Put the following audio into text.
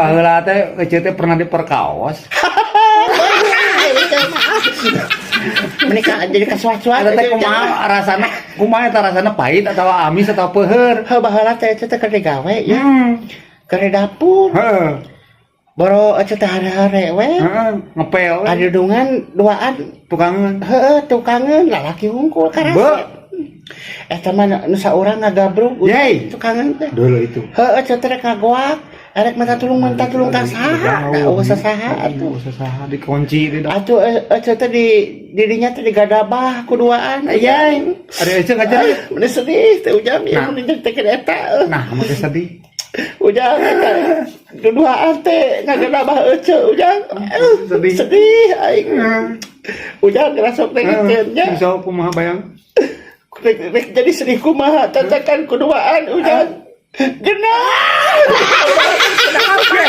Baheula teh Ece teh pernah diperkaos. Menikah jadi kasuat-suat. Eta teh kumaha rasana? Kumaha eta rasana, pahit atau amis atau peuheur? Heuh, baheula teh Ece teh keur digawe ya. Keur di dapur. Boro Ece teh hare-hare we. Heeh, ngepel we. Adudungan duaan. Tukangan. Heeh, tukangeun lalaki hungkul Be. karasep. Eta mah nu saurang ngagabrug Yey. tukangan teh. Dulu itu. Heeh, Ece teh rek ngagoak, erek minta tulung ka saha? Da euweuh sasaha atuh. Euweuh sasaha, dikunci di dapur. Atuh Ece teh di dirinya teh digadabah ku duaan. Yey. Ari Ece ngajerit. Meni sedih teh, Ujang, ya. Nah. Mun nyeritakeun eta. Nah, kamu teh sedih. Ujang, eta duduaan teh ngagadabah Ece, Ujang. Sedih. Sedih aing. Ujang ngerasok teh nya. Bisa kumaha bayang? Rek, rek jadi sedih kumaha, cacakan kuduaan, Ujang. Genah.